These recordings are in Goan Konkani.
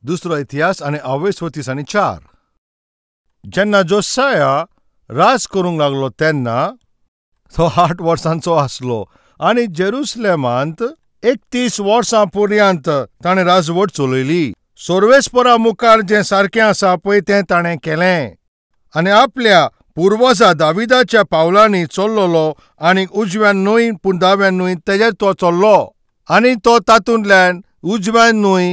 दुसरो इतिहास आनी आवयस 34। जेन्ना जोसाया राज करूंक लागलो तेन्ना तो 8 वर्सांचो आसलो आनी जेरुसलेमांत 31 वर्सां पर्यंत ताणें राजवट चलयली। सर्वेस्परा मुखार जें सारकें आसा पळय तें ताणें केलें आनी आपल्या पुर्वजा दाविदाच्या पावलांनी चल्लोलो आनी उजव्यान न्हय पूण दाव्यान न्हय तेजेर तो चल्लो आनी तो तातूंतल्यान उजव्यान न्हय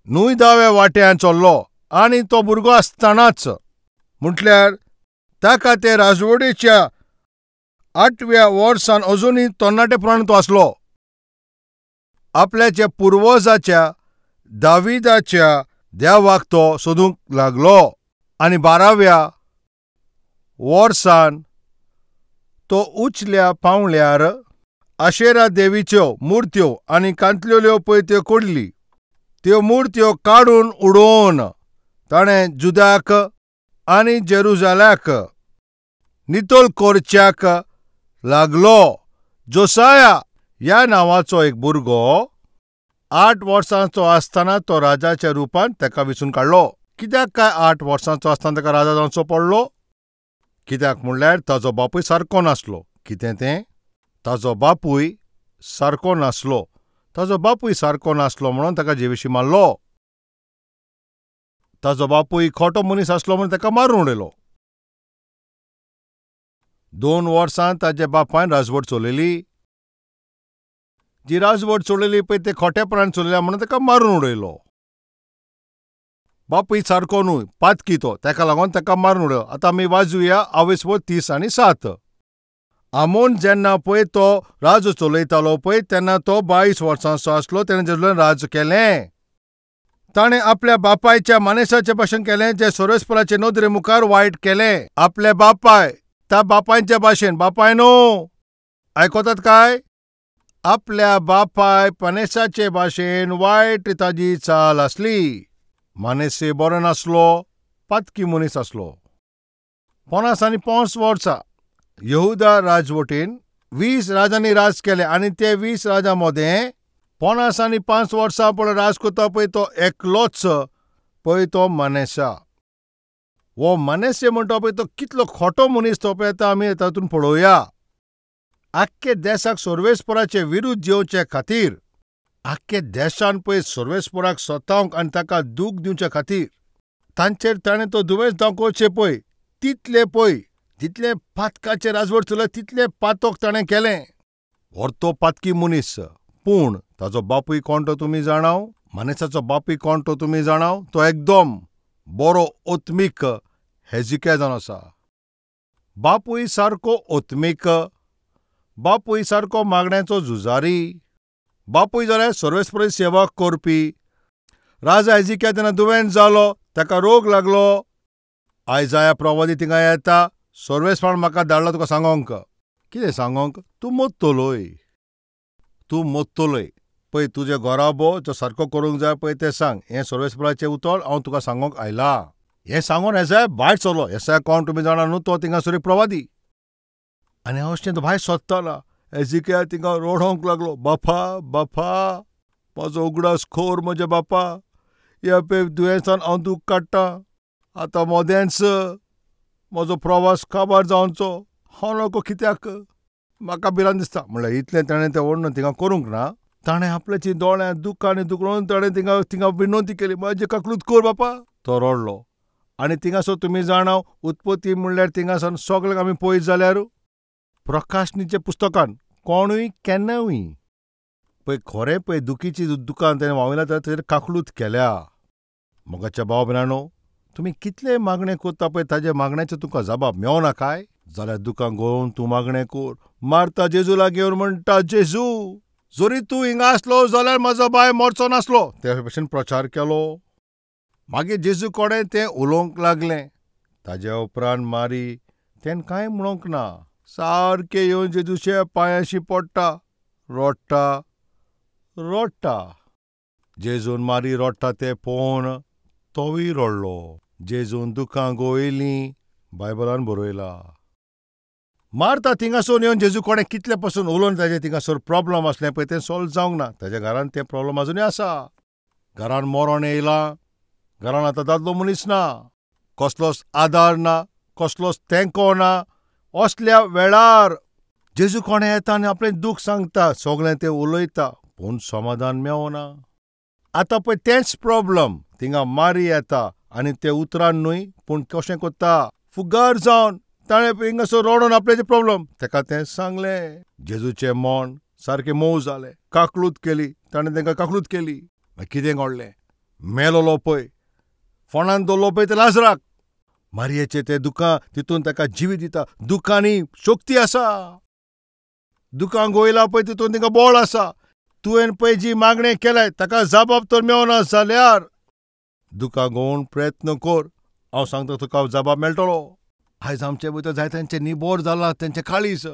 न्हय दाव्या वाट्यान चल्लो आनी तो भुरगो आसतनाच म्हटल्यार ताका ते राजवडीच्या 8व्या वर्सान अजुनूय तरणाटेपणान तो आसलो। आपल्याच्या पुर्वजाच्या दाविदाच्या देवाक तो सोदूंक लागलो आनी 12व्या वर्सान तो उचल्या पावल्यार आशेरा देवीच्यो मुर्त्यो आनी कांतल्यो पळय त्यो कोडली। त्यो मुर्त्यो काडून उडोवन ताणें जुदाक आनी जेरुजाल्याक नितळ करच्याक लागलो। जोसाया ह्या नांवाचो एक भुरगो 8 वर्सांचो आसतना तो राजाच्या रुपान ताका विचून काडलो। कित्याक काय 8 वर्सांचो आसतना ताका राजा जावचो पडलो? कित्याक म्हणल्यार ताजो बापूय सारको नासलो। कितें तें? ताजो बापूय सारको नासलो। ताजो बापूय सारको नासलो म्हणून ताका जेविशी मारलो। ताजो बापूय खोटो मनीस आसलो म्हणून ताका मारून उडयलो। 2 वर्सां ताज्या बापायन राजवट चलयली। जी राजवट चलयली पळय ते खोटेपणान चलयल्या म्हणून ताका मारून उडयलो। बापूय सारको न्हय, पातकी तो, ताका लागून ताका मारून उडयलो। आतां आमी वाजूया आवयस 30 आनी 7। आमोन जेन्ना पळय तो राज चलयतालो पळय तेन्ना तो 22 वर्सांचो आसलो। तेणें जेरुसलेम राज केलें। ताणें आपल्या बापायच्या मानेसाचे भाशेन केलें जें सर्वेस्पराचे नदरे मुखार वायट केलें। आपल्या बापाय त्या बापायच्या भाशेन, बापायनो आयकतात काय? आपल्या बापाय मानेसाचे भाशेन वायट ताजी चाल आसली। मानेसे बरो नासलो, पातकी मनीस आसलो। 50 आनी 5 वर्सां यहुदा राजवटीन 20 राजांनी राज केलें आनी ते 20 राजा मदें 50 आनी 5 वर्सां पळय राज करता पळय तो एकलोच पळय तो मानेसा। हो मानेसे म्हणटा पळय तो कितलो खोटो मनीस तो पळय आतां आमी तातूंत पळोवया। आख्खे देशाक सर्वेस्पराचे विरुद्ध येवचे खातीर, आख्खे देशान पळय सर्वेस्पराक सतावंक आनी ताका दूख दिवचे खातीर तांचेर ताणें तो दुयेंस दाखोवचें पळय तितलें पळय जितलें पातकाचें राजवट चलय तितलें पातक ताणें केलें। व्हरतो पातकी मनीस, पूण ताजो बापूय कोण तो तुमी जाणाव? मानेसाचो बापूय कोण तो तुमी जाणाव? तो एकदम बरो ओत्मीक हेजिकिया जावन आसा। बापूय सारको ओत्मीक, बापूय सारको मागण्याचो झुजारी, बापूय जाल्यार सर्वेस्पराची सेवा करपी। राजा हेजिकिया तेन्ना दुयेंत जालो, ताका रोग लागलो। आयजाया प्रवादी थिंगा येता, सर्वेस्परान म्हाका धाडला तुका सांगोंक। कितें सांगोंक? तूं मोत्तलोय, तूं मोत्तलोय। पळय तुजें घराबो जो सारको करूंक जाय पळय तें सांग। हें सर्वेस्पराचें उतर हांव तुका सांगोंक आयलां। हें सांगून हेसाय भायर सरलो। हेसाय कोण तुमी जाणा न्हू? तो थिंगासर एक प्रवादी। आनी अशें तो भायर सोदतालो। हेजिकिया थिंगा रडोंक लागलो, बापा बापा म्हजो उगडास खोर म्हज्या बापा, ह्या पळय दुयेंसान हांव दूख काडटां, आतां मदेंच म्हजो प्रवास काबार जावचो, हांव नको कित्याक, म्हाका भिरांत दिसता। म्हणल्यार इतलें ताणें तें वर्णन थिंगा करूंक ना। ताणें आपल्याची दोळ्यां दुकां आनी दुखून ताणें थिंगा थिंगा विनवती केली, म्हजे काकलूत कर बापा। तो रडलो आनी थिंगासर तुमी जाणाव उत्पत्ती म्हणल्यार थिंगासर सगळ्यांक आमी पळयत जाल्यार प्रकाशनीच्या पुस्तकान कोणूय केन्नाय पळय खरें पळय दुखीची दुकान ताणें व्हांवयला ताचेर काकलूत केल्या। मोगाच्या भाव भयणांनो, तुमी कितलें मागणें करता पळय ताज्या मागण्याचें तुका जबाब मेवना काय जाल्यार दुकां गळोवन तूं मागणें कर। मारता जेजू लागीं येवन म्हणटा, जेजू जरी तूं हिंगा आसलो जाल्यार म्हजो बाय मरचो नासलो। ते भशेन प्रचार केलो। मागीर जेजू कडेन तें उलोवंक लागलें। ताज्या उपरांत मारी तें कांय म्हणूंक ना, सारकें येवन जेजूच्या पांयांशी पडटा, रडटा रडटा। जेजून मारी रडटा तें पळोवन तोवूय रडलो। जेजून दुकां गळयलीं, बायबलान बरयलां। मारता थिंगासून येवन जेजू कोणें कितले पसून उलोवन ताजें थिंगासर प्रॉब्लम आसलें पळय तें सॉल्व जावंक ना। ताज्या घरान तें प्रॉब्लम आजुनूय आसा। घरान मरण येयलां, घरान आतां दादलो मनीस ना, कसलोच आदार ना, कसलोच तेंको ना. असल्या वेळार जेजू कोणें येता आनी आपलें दूख सांगता, सगळें तें उलयता, पूण समाधान मेवना. आतां पळय तेंच प्रॉब्लम थिंगा मारी येता आनी ते उतरान न्हय पूण कशें करता फुगार जावन ताणें हिंगासर रडोन आपल्याचे प्रॉब्लम तेका तें सांगलें. जेजूचें मन सारकें मोव जालें, काकलूत केली ताणें, तांकां काकलूत केली. मागीर कितें घडलें, मेलोलो पळय फोंडान दवरलो पळय ते लाजराक, मारयेचें तें दुकां तितून ताका जिवीत दिता. दुकांनी शक्ती आसा, दुकां गोयला पळय तितून तांकां बळ आसा. तुवें पळय जी मागणें केल्याय ताका जबाब तर मेवना जाल्यार दुकां गोवन प्रयत्न कर, हांव सांगता तुका जबाब मेळटलो. आयज आमचे भितर जायत्यांचें निबोर जालां, तेंचें काळीज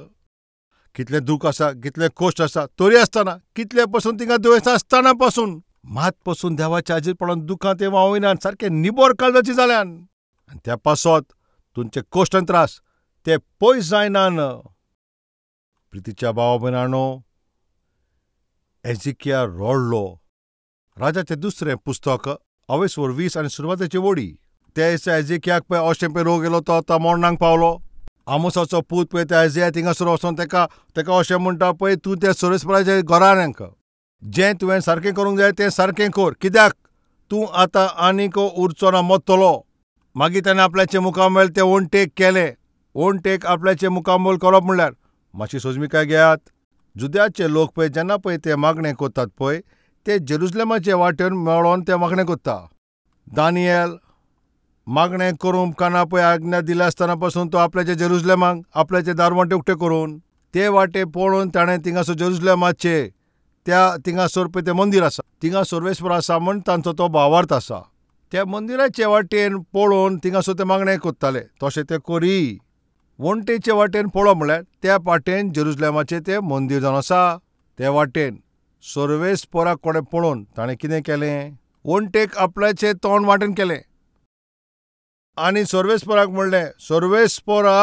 कितलें दूख आसा, कितलें कश्ट आसा, तरी आसतना कितले पसून तिंगा दुयेंस आसतना पसून मात पसून देवाच्या हाजीर पडोन दुखां ते व्हांवयनात, सारकें निबोर काळजाची जाल्यान. आनी त्या पासत तुमचे कश्ट आनी त्रास ते पयस जायनान. प्रितीच्या भावा भयणांनो, एजिकिया रडलो. राजाचें दुसरें पुस्तक अवेसवर 20 आनी सुरवातेची वडी. ते दिसा एजिकियाक पळय अशें पळय रोग येयलो, तो आतां मरणाक पावलो. आमोसाचो पूत पळय त्या एजिया थिंगासर वचोन तेका तेका अशें म्हणटा पळय, तूं त्या सर्वेस्पराच्या घरान जें तुवें सारकें करूंक जाय तें सारकें कर, कित्याक तूं आतां आनीक उरचो ना, मरतलो. मागीर ताणें आपल्याचें मुखामळ तें ओनटेक केलें. ओनटेक आपल्याचें मुखामळ करप म्हणल्यार मातशी सोजमिकाय घेयात. जुद्याचे लोक पळय जेन्ना पळय ते मागणें करतात पळय ते जेरुजलेमाचे वाटेन मेळोन ते मागणें करता. दानियल मागणें करूंक काना पळय आज्ञा दिल्या आसतना पासून तो आपल्याचे जेरुजलेमाक आपल्याचे दारवंटे उक्ते करून ते वाटे पळोवन ताणें थिंगासर जेरुजलेमाचे त्या थिंगासर पळय तें मंदीर आसा, थिंगा सर्वेस्पर आसा म्हण तांचो तो भावार्थ आसा. त्या मंदिराचे वाटेन पळोवन थिंगासर ते मागणें करताले, तशें ते करी. वण्टेचे वाटेन पळोवप म्हणल्यार त्या वाटेन जेरुजलेमाचें तें मंदीर जावन आसा, ते वाटेन सर्वेस्पराक कडेन पळोवन ताणें कितें केलें, वण्टेक आपल्याचें तोंड वाटेन केलें आनी सर्वेस्पराक म्हणलें, सर्वेस्परा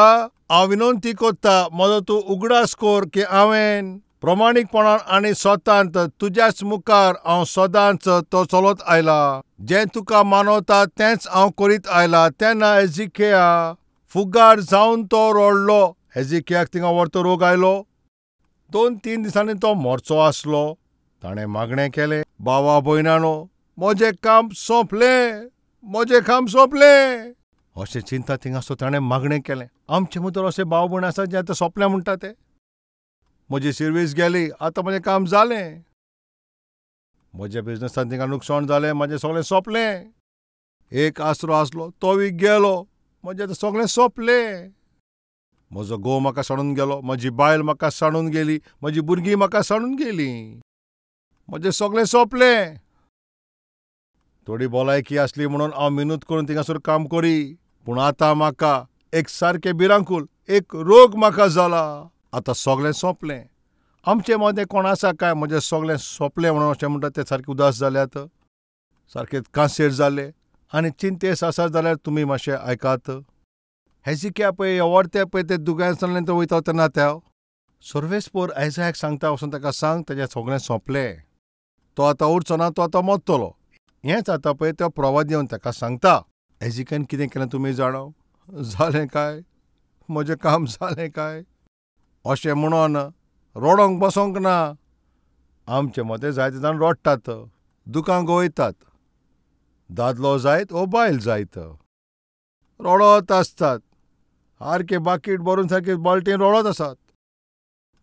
हांव विनंती करता, म्हजो तूं उगडास कर की हांवें प्रमाणीकपणान आनी स्वतांत तुज्याच मुखार हांव सदांच तो चलत आयला, जें तुका मानवता तेंच हांव करीत आयला. तेन्ना एजिकिया फुगार जावन तो रडलो. एजिकियाक थिंगा व्हरतो रोग आयलो. 2-3 दिसांनी तो मरचो आसलो. ताणें मागणें केलें, बाबा भयणानो म्हजें काम सोंपलें, म्हजें काम सोंपलें. अशें चिंता थिंगासो ताणें मागणें केलें. आमचे भितर अशें भाव भयण आसा जे आतां सोंपलें म्हणटा ते, म्हजी सर्वीस गेली, आतां म्हजें काम जालें, म्हज्या बिजनसान थिंगा नुकसाण जालें, म्हजें सगळें सोंपलें, एक आसरो आसलो तोवूय गेलो, म्हजें आतां सगळें सोंपलें, म्हजो घोव म्हाका सांडून गेलो, म्हजी बायल म्हाका सांडून गेली, म्हजी भुरगीं म्हाका सांडून गेलीं, म्हजें सगळें सोंपलें. थोडी भलायकी आसली म्हणून हांव मिनत करून थिंगासर काम करी, पूण आतां म्हाका एक सारकें भिरांकूळ एक रोग म्हाका जाला, आतां सगळें सोंपलें. आमचे मदें कोण आसा काय म्हजें सगळें सोंपलें म्हणून अशें म्हणटा ते सारके उदास जाल्यात, सारके कांसेर जाले आनी चिंतेस आसा जाल्यार तुमी मातशें आयकात. हेजिकिया पळय व्हरते पळय ते दुयेंसांतल्यान तो वयता तेन्ना त्या सर्वेस्पर आयजायाक सांगता, वचून ताका सांग तेजें सगळें सोंपलें, तो आतां उरचो ना, तो आतां मरतलो. हेंच आतां पळय तो प्रवाद येवन ताका सांगता. हेजिकियान कितें केलें तुमी जाणा, जालें काय म्हजें काम जालें काय अशें म्हणून रडोंक बसोंक ना. आमचे मदें जायते जाण रडटात, दुकां गवयतात, दादलो जायत वो बायल जायत रडत आसतात, सारकें बाकीट भरून सारकें बाल्टीन रडत आसात,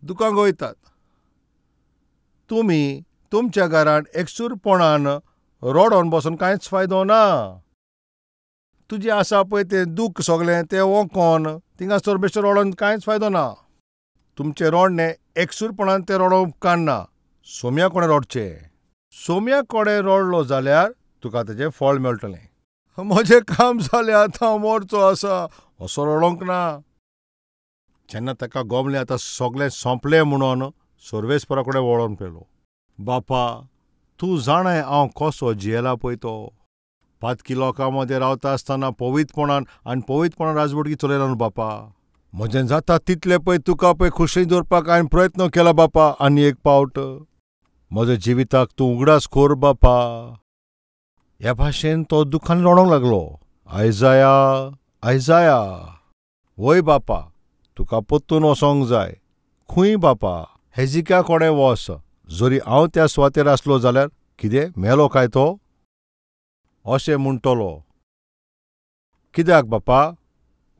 दुकां गवयतात. तुमी तुमच्या घरान एकसूरपणान रडोन बसून कांयच फायदो ना. तुजें आसा पळय तें दूख सगळें तें वोंकोन थिंगासर बेश्टें रडोन कांयच फायदो ना. तुमचें रडणें एकसूरपणान तें रडोवंक उपकारना, सोम्या कोणें रडचें. सोम्या कोणें रडलो जाल्यार तुका तेजें फळ मेळटलें. म्हजें काम जालें, आतां हांव मरचो आसा असो रडोंक ना. जेन्ना ताका गोमलें आतां सगळें सोंपलें म्हणून सर्वेस्परा कडेन वळोन पेलो, बापा तूं जाणाय हांव कसो जियेला पळय तो, पातकी लोकां मदें रावता आसतना पवित्रपणान आनी पवित्रपणान राजवटकी चलयला न्हू बापा, म्हजें जाता तितलें पळय तुका पळय खुशी दवरपाक हांवें प्रयत्न केला बापा, आनी एक पावट म्हज्या जिविताक तूं उगडास कर बापा. ह्या भाशेन तो दुखान रडोंक लागलो. आयजाया, आयजाया, वय बापा, तुका परतून वचोंक जाय. खूंय बापा? हेजिक्या कोडे वस. जरी हांव त्या सुवातेर आसलो जाल्यार कितें मेलो काय तो? अशें म्हणटलो. कित्याक बापा?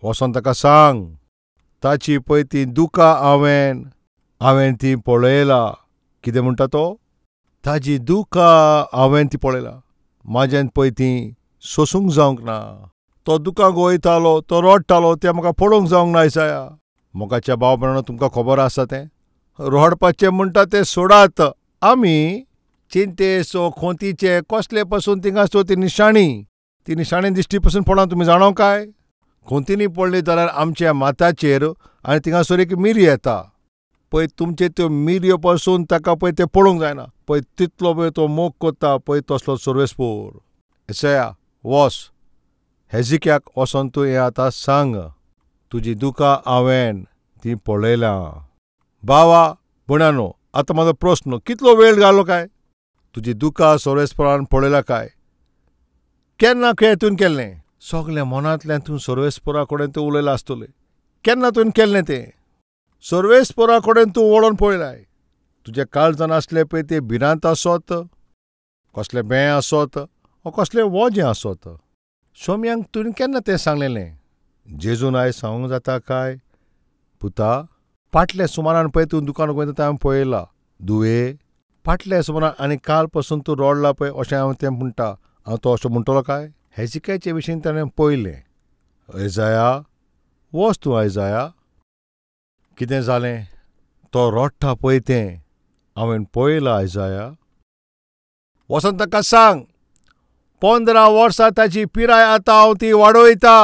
वचोन ताका सांग, ताची पळय ती दुकां हांवें ती पळयला. कितें म्हणटा तो? ताजी दुकां हांवें ती पळयला. म्हाज्यान पळय ती सोसूंक जावंक ना. तो दुकां गोयतालो, तो रडटालो, तें म्हाका पळोवंक जावंक ना. आयजाया, मोगाच्या भाव भयणांनो, तुमकां खबर आसा तें रडपाचें म्हणटा तें सोडात. आमी चिंतेचो, खोंतीचे, कसले पसून थिंगासर ती निशाणी, ती निशाणी दिश्टी पसून पडना. तुमी जाणा काय? खोंतींनी पडली जाल्यार आमच्या माथ्याचेर आनी थिंगासर एक मिरी येता पळय. तुमचे त्यो मिरयो पसून ताका पळय तें पळोवंक जायना. पळय तितलो पळय तो मोग कोत्ता पळय तसलो सर्वेस्पोर. एसया, वस हेजिक्याक वचोन तूं हें आतां सांग, तुजी दुकां हांवें ती पळयल्या. भावा भयणांनो, आतां म्हाजो प्रस्न, कितलो वेळ घालो काय? तुजी दुकां सर्वेस्परान पळयला काय? केन्ना खेळ तुवें केल्लें? सगळें मनांतल्यान तूं सर्वेस्परा कडेन तूं उलयलां आसतलें. केन्ना तुवें केल्लें तें? सर्वेस्परा कडेन तूं वळोन पळयलाय. तुज्या काळजान आसलें पळय तें भिरांत आसत, कसलें बें आसत, वो कसलें वजें आसत. सोम्यांक तुवें केन्ना तें सांगलेलें? जेजून आयज सांगूंक जाता काय? पुता, फाटल्या सुमारान पळय तूं दुकान वयता तें हांवें पळयलां. दुवे, फाटल्या सुमारान आनी काल पसून तूं रडला पळय अशें हांव तें म्हणटा. हांव तो अशें म्हणटलो काय? हेजिक्याचे विशीं ताणें पळयलें. आयजाया, वच तूं आयजाया. कितें जालें? तो रडटा पळय तें हांवें पळयलां. आयजाया, वचोन ताका सांग, 15 वर्सां ताची पिराय आतां हांव ती वाडयता.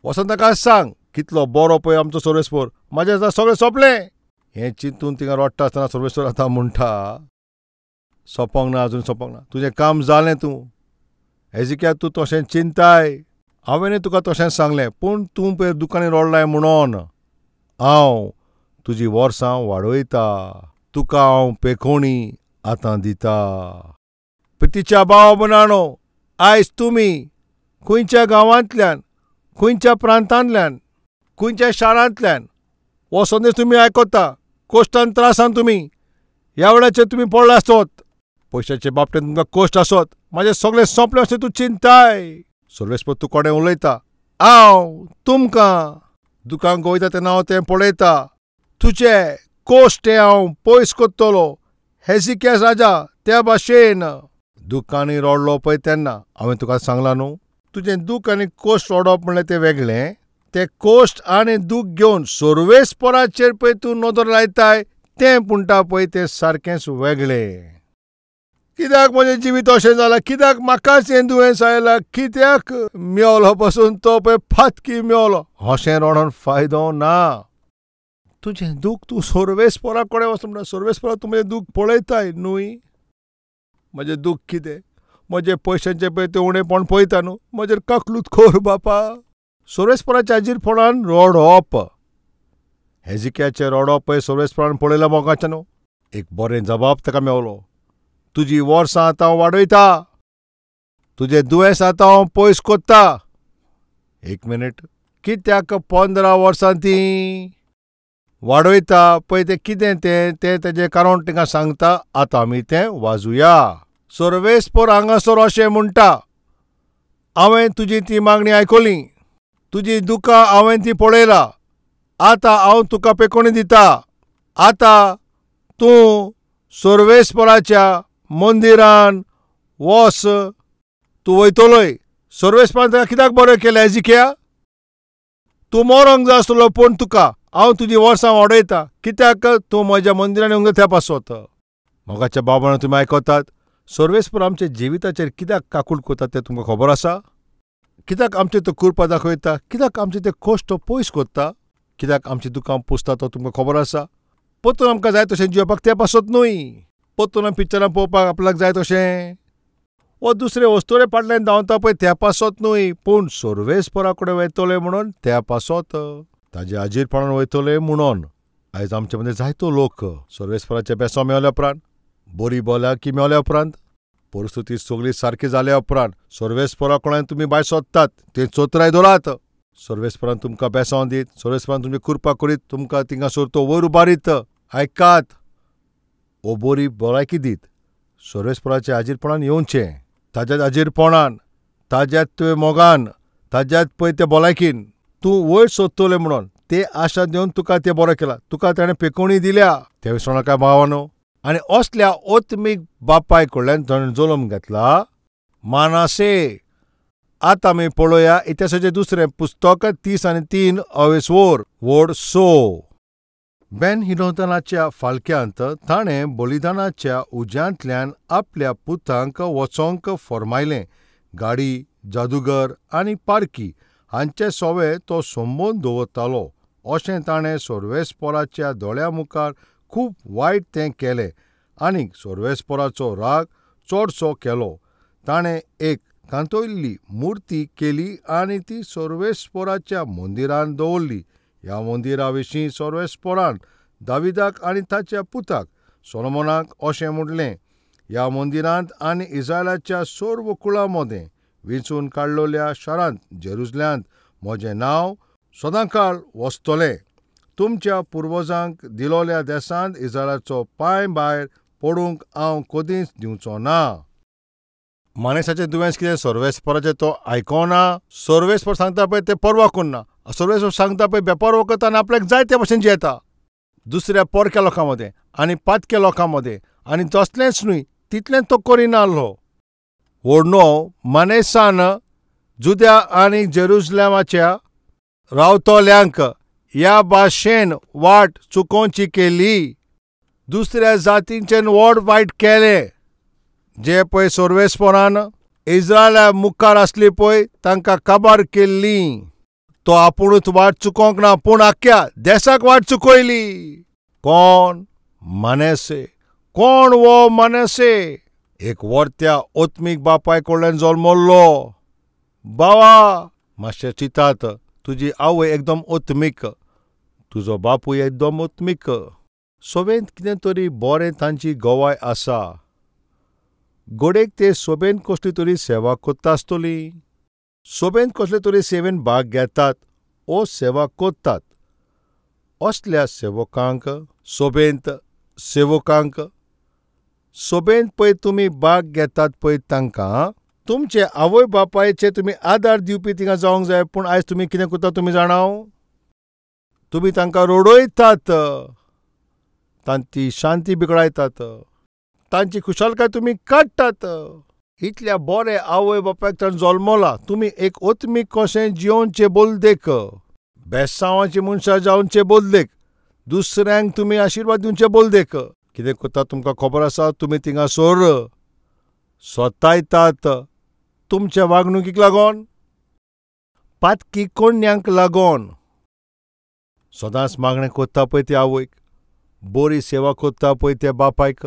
वचोन ताका सांग, कितलो बरो पळय आमचो सर्वेस्पोर, म्हाजें आतां सगळें सोंपलें. हें चिंतून थिंगा रडटा आसतना सर्वेस्पोर आतां म्हणटा, सोंपोंक ना, अजून सोंपोंक ना, तुजें काम जालें. तूं हेजिक्या, तूं तशें चिंताय, हांवें तुका तशें सांगलें, पूण तूं पळय दुकानी रडलाय म्हणून हांव तुजी वर्सां वाडयता, तुका हांव पेकोणी आतां दिता. प्रितीच्या भाव भयणांनो, आयज तुमी खंयच्या गांवांतल्यान, खंयच्या प्रांतांतल्यान, खंयच्या शारांतल्यान हो संदेश तुमी आयकता, कश्टान त्रासान तुमी ह्या वेळाचेर तुमी पडला आसत, पयशाचे बाबतींत तुमकां कश्ट आसत, म्हाजें सगळें सोंपलें अशें तूं चिंताय. सर्वेस्पोर तूं कोणें उलयता, हांव तुमकां दुकान वयता तेन्ना हांव तें पळयता, तुजे कश्ट हांव पयस करतलो. हेजिक्यास राजा त्या भाशेन दुकांनी रडलो पळय तेन्ना हांवें तुका सांगलां न्हू, तुजें दूख आनी कश्ट रडप म्हणल्यार तें वेगळें. तें कश्ट आनी दूख घेवन सर्वेस्पोराचेर पळय तूं नदर लायताय तें म्हणटा पळय तें सारकेंच वेगळें. कित्याक म्हजें जिवीत अशें जालां? कित्याक म्हाकाच हें दुयेंस आयलां? कित्याक मेवलो पसून तो पळय फातकी मेवलो? अशें रडोन फायदो ना. तुजें दूख तूं सर्वेस्पोरा कडेन वच म्हणटा, सर्वेस्पोरा तूं म्हजें दूख पळयताय न्हय? म्हजें दूख कितें? म्हजें पयशांचें पळय तें उणेपण पळयता न्हू, म्हजेर काकलूत खोर बापा. सर्वेस्पोराच्या हाजीरपणान रडप, हेजिक्याचें रडप पळय सर्वेस्पोरान पळयलां मोगाचें न्हू. एक बरें जबाब ताका मेवलो, तुजी वर्सां आतां हांव वाडयता, तुजें दुयेंस आतां हांव पयस कोत्ता. एक मिनीट, कित्याक 15 वर्सां ती वाडयता पळय तें कितें तें तें तेजें कारण तांकां सांगता. आतां आमी तें वाजुया. सर्वेस्पोर हांगासर अशें म्हणटा, हांवें तुजी ती मागणी आयकली, तुजी दुकां हांवें ती पळयला, आतां हांव तुका पेकोणी दिता. आतां तूं सर्वेस्पोराच्या मंदिरान वस, तूं वयतलोय. सर्वेस्पोरान ताका कित्याक बरें केलें? हेजिक्या, तूं मरोंक जाय आसतलो, पूण तुका हांव तुजी वर्सां वाडयता, कित्याक तूं म्हज्या मंदिरान येवंक जाय त्या पासत. मोगाच्या बाबान तुमी आयकतात, सर्वेस्पोर आमच्या जिविताचेर कित्याक काकूट करता तें तुमकां खबर आसा? कित्याक आमचे तो कृपा दाखयता? कित्याक आमचे ते कश्ट पयस करता? कित्याक आमची दुकां पुसता तो तुमकां खबर आसा? परतून आमकां जाय तशें जिवपाक ते पासत न्हय, परतून आमी पिक्चरां पळोवपाक आपल्याक जाय तशें, वो दुसरे वस्तुरे फाटल्यान धांवता पळय त्या पासत न्हय, पूण सर्वेस्पोरा कडेन वयतले म्हणून त्या पासत, ताजे हाजीरपणान वयतले म्हणून. आयज आमचे मदीं जायतो लोक सर्वेस्पोराचें बेसांव मेवल्या उपरांत, बरी भलायकी मेवल्या उपरांत, परिस्थिती सगळी सारकी जाल्या उपरांत सर्वेस्परा कडल्यान तुमी भायर सोदतात ते चोत्राय दवरात. सर्वेस्परान तुमकां बेसांव दीत, सर्वेस्परान तुमची कृपा करीत, तुमकां थिंगासर तो वयर उबारीत. आयकात, ओ बरी भलायकी दीत. सर्वेस्पराच्या हाजीरपणान येवचें, ताज्याच हाजीरपणान, ताज्याच तुवें मोगान, ताज्याच पळय ते भलायकीन तूं वयर सोदतलें म्हणून ते आशा दिवन तुका तें बरें केलां, तुका ताणें पेकोवणी दिल्या. तें विसरूं नाका भावानो. आनी असल्या ओत्मीक बापाय कडल्यान ताणें जल्म घेतला मानासे. आतां आमी पळोवया इतिहासाचें दुसरें पुस्तक 30:3 अवेसवोर वोड सो. बेन हिनोदनाच्या फालक्यांत ताणें बलिदानाच्या उज्यांतल्यान आपल्या पुतांक वचोंक फर्मायलें. गाडी, जादूगर आनी पारकी हांचे सोवे तो सोंबोवन दवरतालो. अशें ताणें सर्वेस्पराच्या दोळ्यां मुखार खूब वायट तें केलें आनी सर्वेस्पराचो राग चडसो केलो. ताणें एक कांतयल्ली मुर्ती केली आनी ती सर्वेस्पराच्या मंदिरांत दवरली. ह्या मंदिरा विशीं सर्वेस्परान दाविदाक आनी ताच्या पुताक सोलोमनाक अशें म्हणलें, ह्या मंदिरांत आनी इस्रायलाच्या सर्व कुळां मदें वेंचून काडलेल्या शारांत जेरुजल्यांत म्हजें नांव सदांकाळ वसतलें. तुमच्या पुर्वजांक दिलोल्या देशांत इस्रायलाचो पांय भायर पडूंक हांव कदींच दिवचो ना. मानेसाचें दुयेंस कितें सर्वेस्पराचें तो आयकना. सर्वेस्पर सांगता पळय तें पर्वा करना. सर्वेस्पर सांगता पळय बेपर्वा करता आनी आपल्याक जाय ते भशेन जियेता. दुसऱ्या पोरक्या लोकां मदें आनी पातक्या लोकां मदें आनी तसलेंच न्हय तितलेंच तो करिनासलो. व्हडनो मानेसान जुद्या आनी जेरुजलेमाच्या रावतल्यांक ह्या भाशेन वाट चुकोवची केली. दुसऱ्या जातींचें व्हड वायट केलें. जे पळय सर्वेस्परान इस्रायला मुखार आसली पळय तांकां काबार केल्ली. तो आपुणूच वाट चुकोवंक ना, पूण आख्ख्या देशाक वाट चुकयली. कोण? मानेसे. कोण वो मानेसे? एक वर्त्या ओत्मीक बापाय कडल्यान जल्मल्लो. बाबा मातशें चिंतात, तुजी आवय एकदम ओत्मीक, तुजो बापूय एकदम ओत्मीक. सोबेंत कितें तरी बरें तांची गवाय आसा. घडयेक ते सोबेन कसली तरी सेवा करता आसतली, सोबेन कसले तरी सेवेन भाग घेतात ओ सेवा करतात. असल्या सेवकांक, सोबेंत सेवकांक, सोबेंत पळय तुमी भाग घेतात पळय तांकां तुमचे आवय बापायचे तुमी आदार दिवपी थिंगा जावंक जाय. पूण आयज तुमी कितें करता तुमी जाणाव? तुमी तांकां रडयतात, तांची शांती बिगडायतात, तांची खुशालकाय तुमी काडटात. इतल्या बरे आवय बापायक ताणें जल्मला, तुमी एक ओत्मीक कशें जियोवचें बोलदेक, बेसांवाची मनशां जावचें बोलदेक, दुसऱ्यांक तुमी आशिर्वाद दिवचे बोलदेक. कितें करता तुमकां खबर आसा? तुमी थिंगासर सोतायतात तुमच्या वागणुकीक लागून, पातकी कोण्यांक लागून. सदांच मागणें करता पळय ते आवयक, बरी सेवा करता पळय त्या बापायक,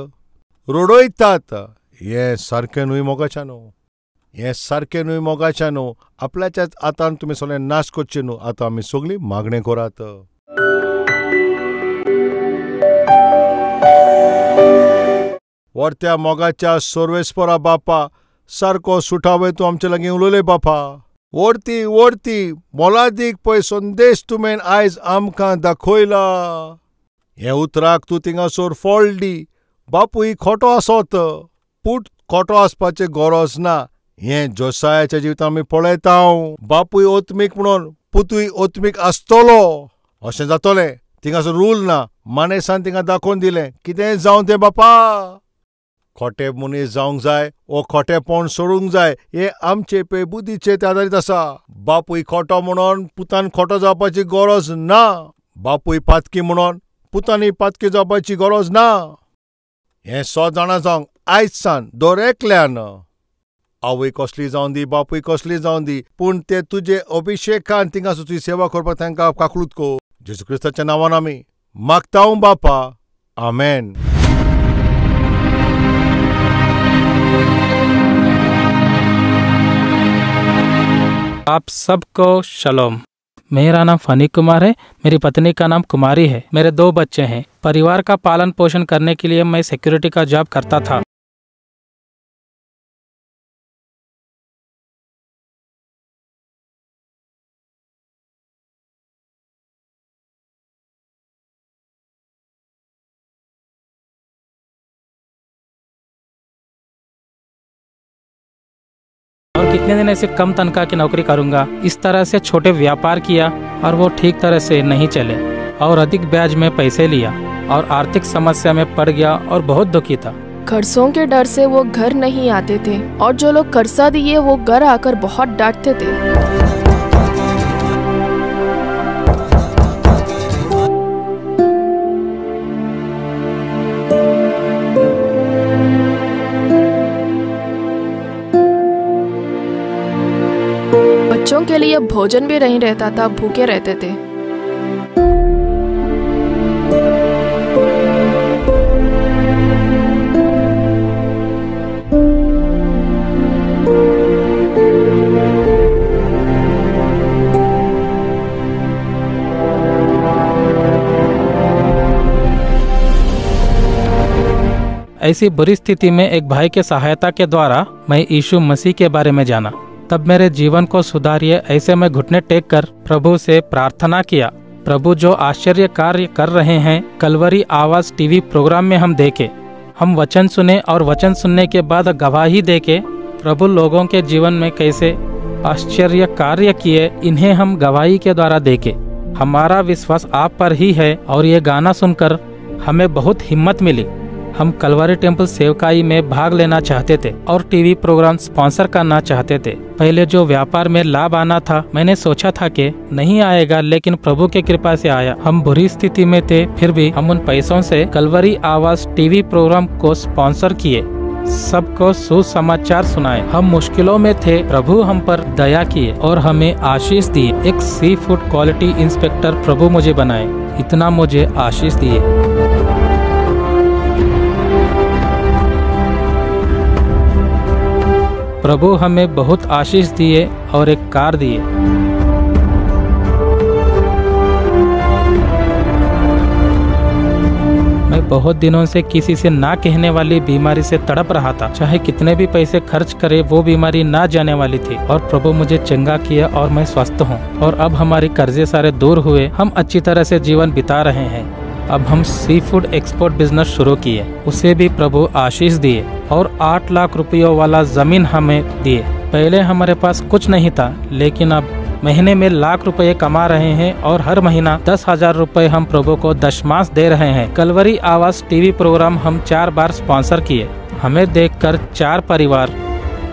रडयतात. हें सारकें न्हय मोगाच्यानो, हें सारकें न्हय मोगाच्यानो. आपल्याच्याच आतां तुमी सगळें नाश करचें न्हू. आतां आमी सगळीं मागणें करात. वर्त्या मोगाच्या सर्वेस्परा बापा, सारको सुठावे तूं आमचे लागीं उलयले बापा. वर्ती वर्ती मोलादीक पळय संदेश तुवें आयज आमकां दाखयला. हे उतराक तूं थिंगासर फळ दी. बापूय खोटो आसत, पूत खोटो आसपाचें गरज ना. हें जोसायाच्या जिवितांत आमी पळयता. बापूय ओत्मीक म्हणून पुतूय ओत्मीक आसतलो अशें जातलें. थिंगासर रूल ना. मानेसान थिंगा दाखोवन दिलें कितेंय जावं तें बापा, खोटे मनीस जावंक जाय वो खोटेपण सोडूंक जाय. हें आमचे पळय बुद्धीचेर तें आदारीत आसा. बापूय खोटो म्हणून पुतान खोटो जावपाची गरज ना. बापूय पातकी म्हणून पुतांनी पातकी जावपाची गरज ना. हें सो जाणा जावंक आयज सान दर एकल्यान, आवय कसली जावं दी, बापूय कसली जावं दी, पूण ते तुजे अभिशेकान थिंगासर तुजी सेवा करपाक तांकां काकळूत कर. जेजू क्रिस्ताच्या नांवान आमी मागता बापा, आमेन. आप सबको शलोम। मेरा नाम फनी कुमार है, मेरी पत्नी का नाम कुमारी है, मेरे 2 बच्चे हैं। परिवार का पालन पोषण करने के लिए मैं सिक्योरिटी का जॉब करता था। और कितने दिन ऐसे कम तनख्वाह की नौकरी करूंगा। इस तरह से छोटे व्यापार किया और वो ठीक तरह से नहीं चले और अधिक ब्याज में पैसे लिया और आर्थिक समस्या में पड़ गया और बहुत दुखी था। कर्जों के डर से वो घर नहीं आते थे और जो लोग कर्जा दिए वो घर आकर बहुत डांटते थे। बच्चों के लिए भोजन भी नहीं रहता था, भूखे रहते थे। ऐसी बुरी स्थिति में एक भाई के सहायता के द्वारा मैं यीशु मसीह के बारे में जाना। तब मेरे जीवन को सुधारिए ऐसे मैं घुटने टेक कर प्रभु से प्रार्थना किया। प्रभु जो आश्चर्य कार्य कर रहे हैं कलवरी आवाज टीवी प्रोग्राम में हम देखे, हम वचन सुने और वचन सुनने के बाद गवाही देके प्रभु लोगों के जीवन में कैसे आश्चर्य कार्य किए, इन्हें हम गवाही के द्वारा देखे। हमारा विश्वास आप पर ही है और ये गाना सुनकर हमें बहुत हिम्मत मिली। हम कलवरी टेम्पल सेवकाई में भाग लेना चाहते थे और टीवी प्रोग्राम स्पॉन्सर करना चाहते थे। पहले जो व्यापार में लाभ आना था मैंने सोचा था कि नहीं आएगा, लेकिन प्रभु के कृपा से आया। हम बुरी स्थिति में थे, फिर भी हम उन पैसों से कलवरी आवाज टीवी प्रोग्राम को स्पॉन्सर किए, सबको सुसमाचार सुनाए। हम मुश्किलों में थे, प्रभु हम पर दया किए और हमें आशीष दिए। एक सी फूड क्वालिटी इंस्पेक्टर प्रभु मुझे बनाए, इतना मुझे आशीष दिए। प्रभु हमें बहुत आशीष दिए और एक कार दिए। मैं बहुत दिनों से किसी से ना कहने वाली बीमारी से तड़प रहा था। चाहे कितने भी पैसे खर्च करे वो बीमारी ना जाने वाली थी और प्रभु मुझे चंगा किया और मैं स्वस्थ हूँ। और अब हमारे कर्जे सारे दूर हुए, हम अच्छी तरह से जीवन बिता रहे हैं। अब हम सी फूड एक्सपोर्ट बिजनेस शुरू किए, उसे भी प्रभु आशीष दिए और 8 लाख रुपयों वाला जमीन हमें दिए। पहले हमारे पास कुछ नहीं था, लेकिन अब महीने में लाख रुपए कमा रहे हैं और हर महीना 10,000 रुपए हम प्रभु को दशमांश दे रहे हैं। कलवरी आवाज टीवी प्रोग्राम हम 4 बार स्पॉन्सर किए। हमें देखकर 4 परिवार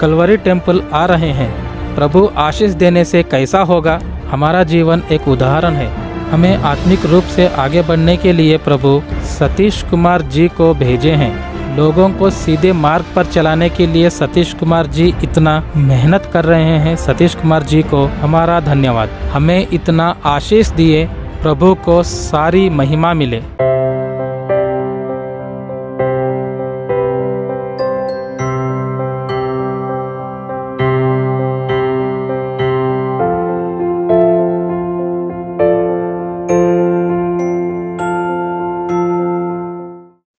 कलवरी टेम्पल आ रहे हैं। प्रभु आशीष देने से कैसा होगा, हमारा जीवन एक उदाहरण है। हमें आत्मिक रूप से आगे बढ़ने के लिए प्रभु सतीश कुमार जी को भेजे हैं। लोगों को सीधे मार्ग पर चलाने के लिए सतीश कुमार जी इतना मेहनत कर रहे हैं। सतीश कुमार जी को हमारा धन्यवाद। हमें इतना आशीष दिए, प्रभु को सारी महिमा मिले।